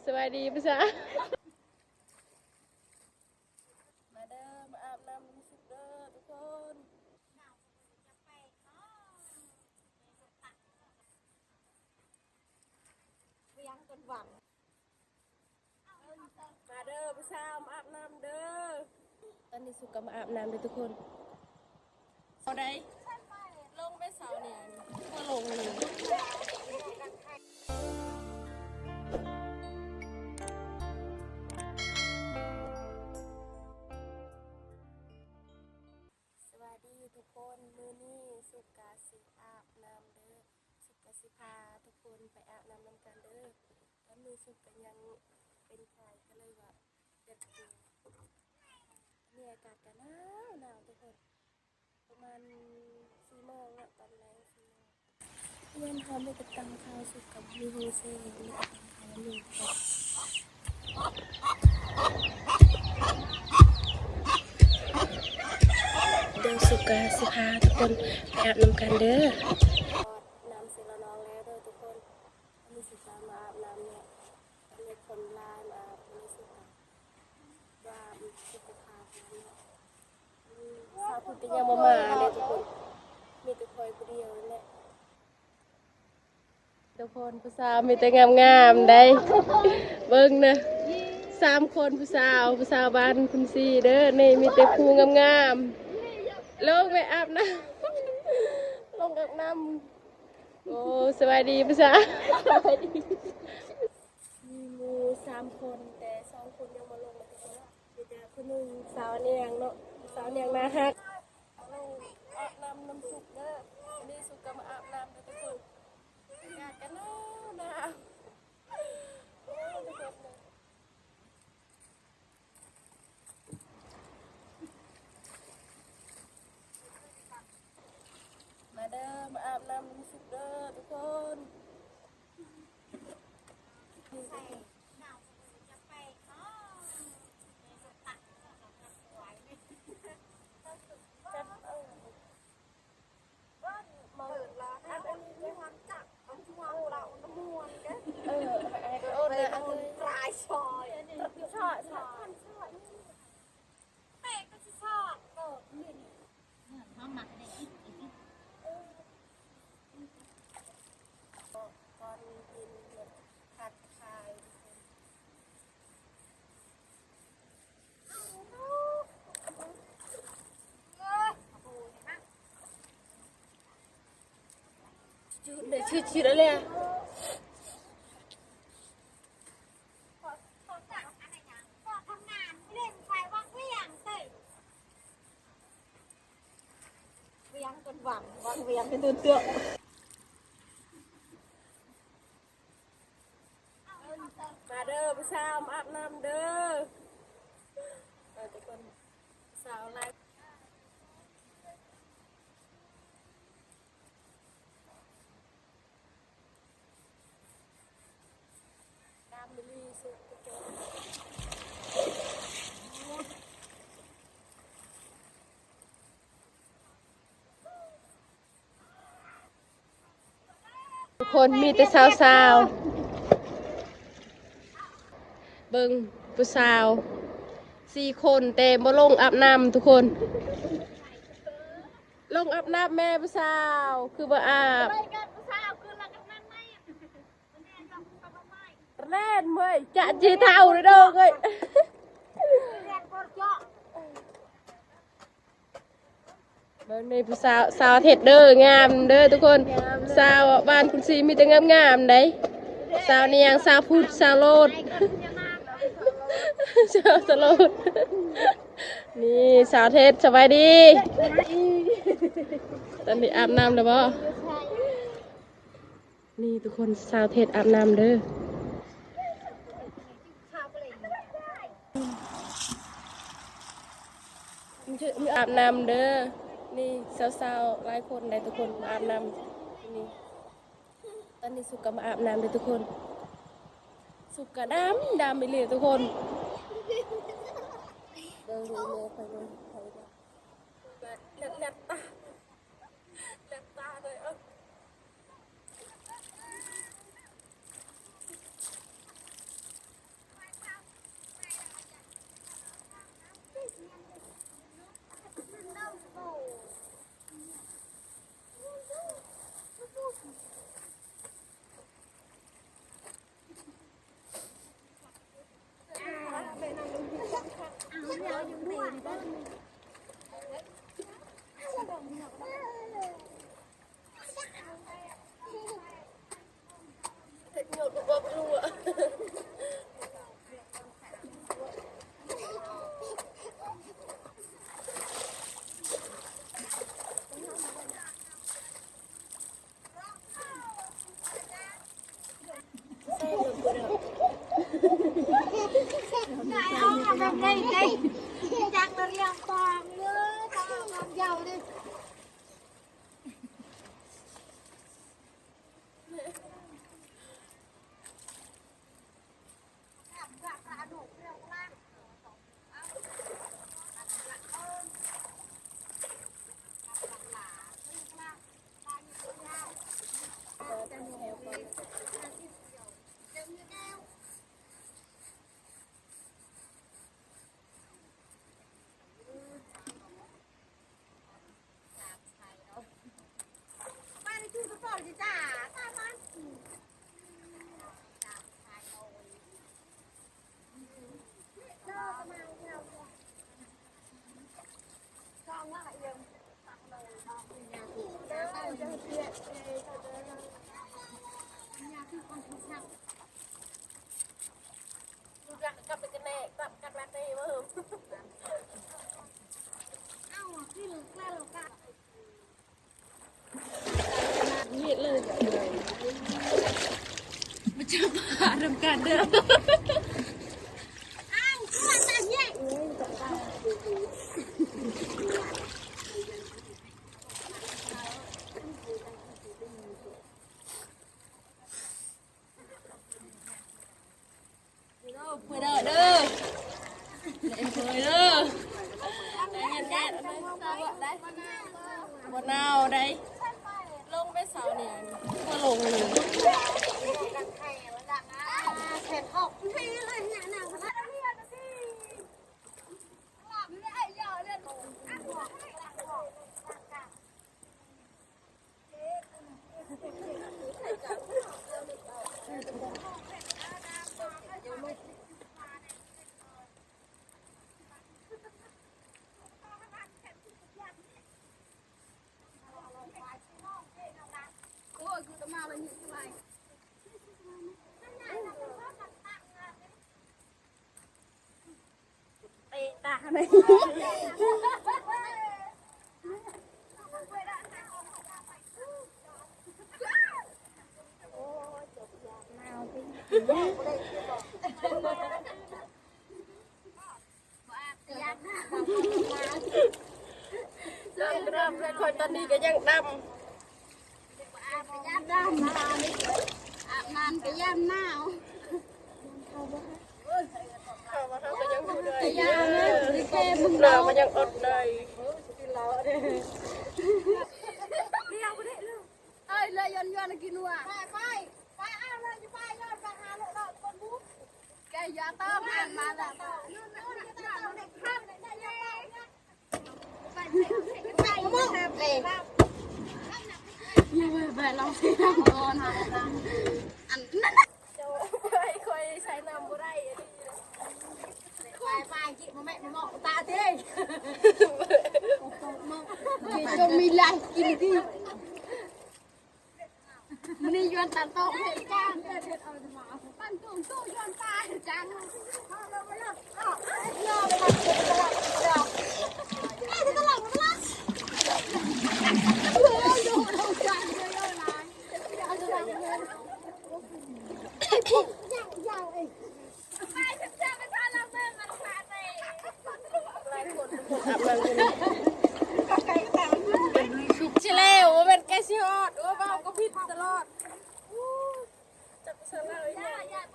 ສະບາຍດີຜູ້ສາວ ມາເດີ ມາອາບນ້ຳນ້ຳສຸກເດີທຸກຄົນ ມາເດີຜູ້ສາວ ມາອາບນ້ຳເດີ. ຕອນນີ້ສຸກກໍມາອາບນ້ຳເດີທຸກຄົນ ເອົາໄດ້ ລົງໄປເຊົານີ້ ບໍ່ລົງເລີຍ. ສະບາຍດີທຸກຄົນ ມື້ນີ້ສຸກກະຊິອາບນ້ຳເດີ ສຸກກະຊິພາທຸກຄົນໄປອາບນ້ຳນຳກັນເດີ. ຕອນນີ້ສຸກກະຍັງເປັນໄຂ້ ກໍເລີຍວ່າຢາກກິນ ອັນນີ້ອາກາດກະໜາວໜາວທຸກຄົນ ປະມານສີ່ໂມງເນາະ ຕອນແລງສີ່ໂມງ ເຮືອນເຮົາມີແຕ່ຕັ່ງເຂົ້າ ສຸກກະມີໂຮງເຊ ມີແຕ່ຕັ່ງເຂົ້າ ມີແຕ່ ດຽວສຸກກະຊິພາທຸກຄົນໄປອາບນ້ຳກັນເດີ. ອາບນ້ຳເຊັດລະນອງແລ້ວເດີທຸກຄົນ ອັນນີ້ຊິພາມາອາບນ້ຳເນາະ ອັນນີ້ຄົນຫຼາຍມາອາບ ອັນນີ້ສຸກກະວ່າສຸກກະພານເນາະ ອືມ ສາວພຸ້ນກໍຍັງບໍ່ມາເດ້ທຸກຄົນ ມີແຕ່ຂ້ອຍຜູ້ດຽວນີ້ແຫຼະ. ທຸກຄົນ ຜູ້ສາວມີແຕ່ງາມໆ ໄດ໋ ເບິ່ງນະ ສາມຄົນ ຜູ້ສາວ ຜູ້ສາວບ້ານຄຸນຊີເດີ ນີ້ມີແຕ່ຜູ້ງາມໆ ລົງໄປອາບນ້ຳ ລົງອາບນ້ຳ. ໂອ້ ສະບາຍດີຜູ້ສາວ ສະບາຍດີ ມີໝູ່ສາມຄົນ ແຕ່ສອງຄົນຍັງບໍ່ລົງເລີຍທຸກຄົນ ມີແຕ່ຜູ້ໜຶ່ງສາວແນງເນາະ ສາວແນງໜ້າຮັກ ມາລົງອາບນ້ຳນຳສຸກເດີ ມື້ນີ້ສຸກກໍມາອາບນ້ຳເດີທຸກຄົນ ອາກາດກໍໜາວໜາວ ໂອ້ຍ ທຸກຄົນເດີ ມາເດີ ມາອາບນ້ຳນຳສຸກເດີທຸກຄົນ. ເອີ ມາເດີຜູ້ສາວ ມາອາບນ້ຳເດີ ເອີ ທຸກຄົນ ສາວຫຼາຍ ທຸກຄົນ ມີແຕ່ສາວໆ ເບິ່ງຜູ້ສາວສີ່ຄົນ ແຕ່ບໍ່ລົງອາບນ້ຳທຸກຄົນ. ລົງອາບນ້ຳແມ່ຜູ້ສາວ ຄືບໍ່ອາບ ແລ່ນເວີຍ ຈະຈີເທົາເດີເດີເອີຍ. ເບິ່ງນີ້ຜູ້ສາວ ສາວເທັດເດີ ງາມເດີທຸກຄົນ ສາວບ້ານຄຸນຊີມີແຕ່ງາມໆ ໃດ໋ ສາວນຽງ ສາວພຸດ ສາວໂລດ ສາວສະໂລດ. ນີ້ສາວເທັດ ສະບາຍດີ ຕອນນີ້ອາບນ້ຳແລ້ວບໍ່? ນີ້ທຸກຄົນ ສາວເທັດອາບນ້ຳເດີ ອາບນ້ຳເດີ. ນີ້ສາວໆ ຫຼາຍຄົນໄດ໋ທຸກຄົນ ອາບນ້ຳນີ້. ຕອນນີ້ສຸກກໍມາອາບນ້ຳເດີທຸກຄົນ ສຸກກໍດຳ ດຳອີ່ຫຼີທຸກຄົນ. ເບິ່ງດູແມ່ຂ້ອຍເບິ່ງ ແລບຕາ ແລບຕາເລີຍ ເອີ. ຈັກລະລຽງປາງເດີ ຕາຍາວເດີ. ມາຈັບປານຳກັນເດີ. ເດີ ເດີ ເດີ ບໍ່ໜາວໃດ ລົງໄປເສົານີ້ ບໍ່ລົງເລີຍ. ເຕະຕາໃນ ໂອ້ຍ ຈົບຢາກນາວຕິ. ດຳ ດຳ ແລະ ຂ້ອຍຕອນນີ້ກໍຍັງດຳ. ອາບນ້ຳກໍຢ້ານໜາວ ເຂົ້າມາເຮົາກໍຍັງຢູ່ໄດ້ ຫນາວກໍຍັງອົດໄດ້. ເອີຍ ເຮືອຍົນໆ ກິນຫົວ ໄປ ໄປ ໄປ ເອົາເລີຍ ໄປ ຍ້ອນໄປຫາໂລດອນຄົນບຸ ແກຢ່າຕ້ອງ ອ່ານມາແລ້ວ ອັນນັ້ນ ເຈົ້າ ຂ້ອຍໃສ່ນ້ຳບໍ່ໄດ້ ອັນນີ້ ໄປໆ ຈິມາແມ່ມາເໝາະຕາຕິ ຈົງມີຫຼາຍກິນດີ. ມື້ນີ້ຍວນຕັນໂຕເຮັດການ ເຮັດເຮັດເອົາຈະມາ ປັນຕຸງຕູ້ຍວນປາເຮັດການ ຊິແລ້ວ ບໍ່ແມ່ນໃກ້ຊິຮອດ ໂອ້ ເວົ້າກໍຜິດຕະຫຼອດ ຈັກສາລາວອີຫຍັງ.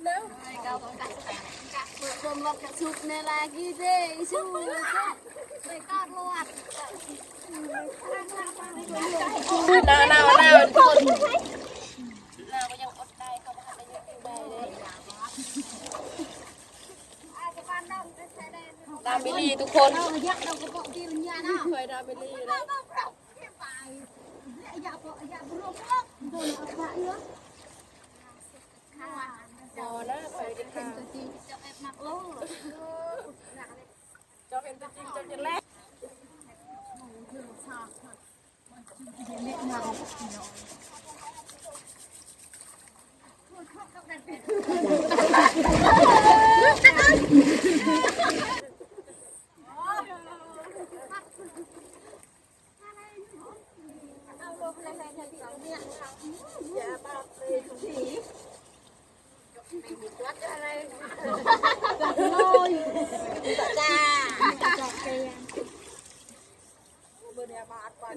ເບິ່ງລົດກະສຸກແນ່ລະກີເດ ຊູ ໄປກອດຮອດ ໜາວ ໜາວ ໜາວ ທຸກຄົນ ໜາວກໍຍັງອົດໄດ້ ເຂົາບໍ່ທັນໄດ້ຢູ່ໃດເລີຍ. ດຳອີ່ຫຼີທຸກຄົນ ເຮົາຢາກເອົາກະເປາະຕີນຍານະ ຂ້ອຍດຳອີ່ຫຼີເດ້. ເ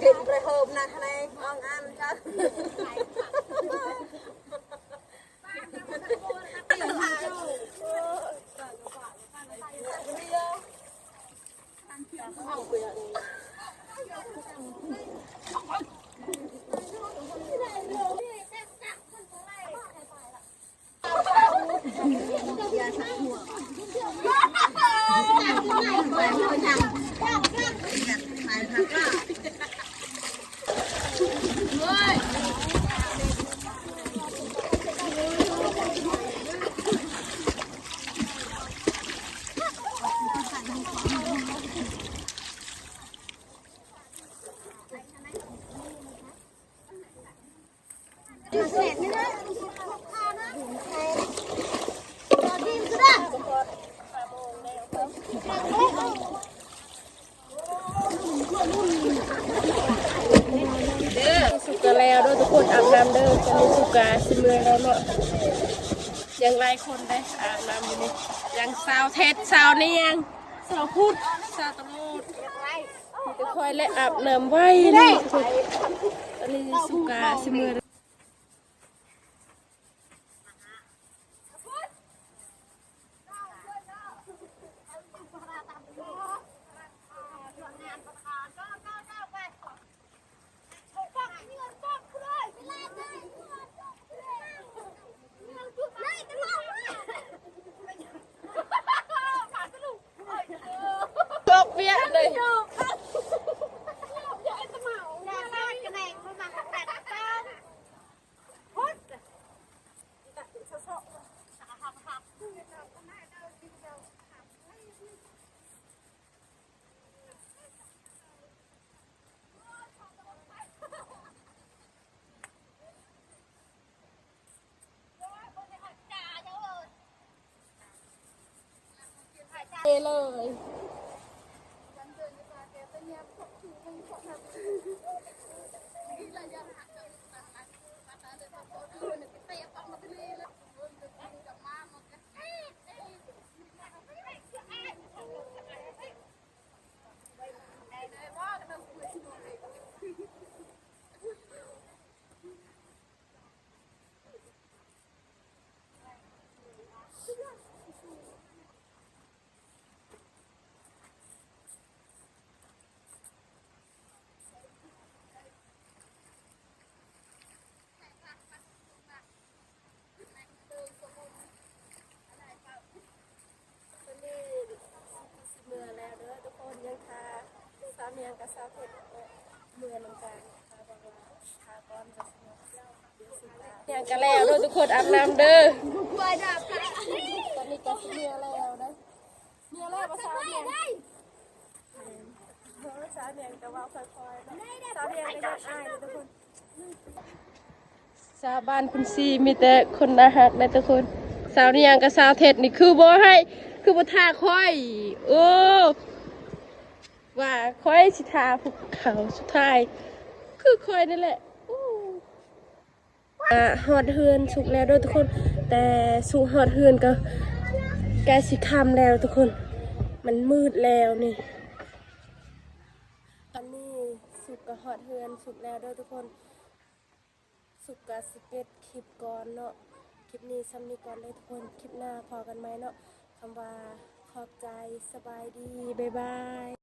ປັນປະເຮີມນະ ໃນອອງອັນກັນ. ສຸກກະແລ້ວເດີທຸກຄົນ ອາບນ້ຳເດີ. ຕອນນີ້ສຸກກະຊິເມືອແລ້ວເນາະ ຍັງຫຼາຍຄົນເດ້ອາບນ້ຳຢູ່ນີ້ ຍັງສາວເທັດ ສາວນຽງ ສາວພຸດ ສາວຕະໂລດ ມີແຕ່ຂ້ອຍແຫຼະອາບນ້ຳໄວເນາະ. ຕອນນີ້ສຸກກະຊິເມືອ. ຈົບວຽກເລີຍ. ເລີຍ. ຕອນນີ້ຊິເມືອແລ້ວເດີທຸກຄົນ ຍັງຖ້າສາວນຽງກັບສາວເພັດເມືອນຳກັນ. ຖ້າວ່າຖ້າກ່ອນຈະຊິເມືອ ນຽງກະແລ້ວເດີທຸກຄົນ ອາບນ້ຳເດີ. ຕອນນີ້ກະຊິເມືອແລ້ວເດີ. ເມືອແລ້ວບໍ່ສາວນຽງ? ເອີ ສາວນຽງກະເວົ້າຄ່ອຍໆເນາະ ສາວນຽງກະຢ້ານອາຍເດີທຸກຄົນ. ຊາວບ້ານຄຸນຊີມີແຕ່ຄົນໜ້າຮັກເດີທຸກຄົນ. ສາວນຽງກັບສາວເທັດນີ້ຄືບໍ່ໃຫ້ ຄືບໍ່ຖ້າຂ້ອຍ. ໂອ້ ວ່າຂ້ອຍຊິຖ້າພວກເຂົາ ສຸດທ້າຍຄືຂ້ອຍນີ້ແຫຼະ. ໂອ້ ອາ ຮອດເຮືອນສຸກແລ້ວເດີທຸກຄົນ ແຕ່ສຸກຮອດເຮືອນກະໃກ້ຊິຄ່ຳແລ້ວທຸກຄົນ ມັນມືດແລ້ວນີ້. ຕອນນີ້ສຸກກະຮອດເຮືອນສຸກແລ້ວເດີທຸກຄົນ ສຸກກະຊິປິດຄລິບກ່ອນເນາະ. ຄລິບນີ້ຊ່ຳນີ້ກ່ອນເດີທຸກຄົນ ຄລິບໜ້າພໍ້ກັນໃໝ່ເນາະ. ຄຳວ່າຂອບໃຈ ສະບາຍດີ ບາຍບາຍ.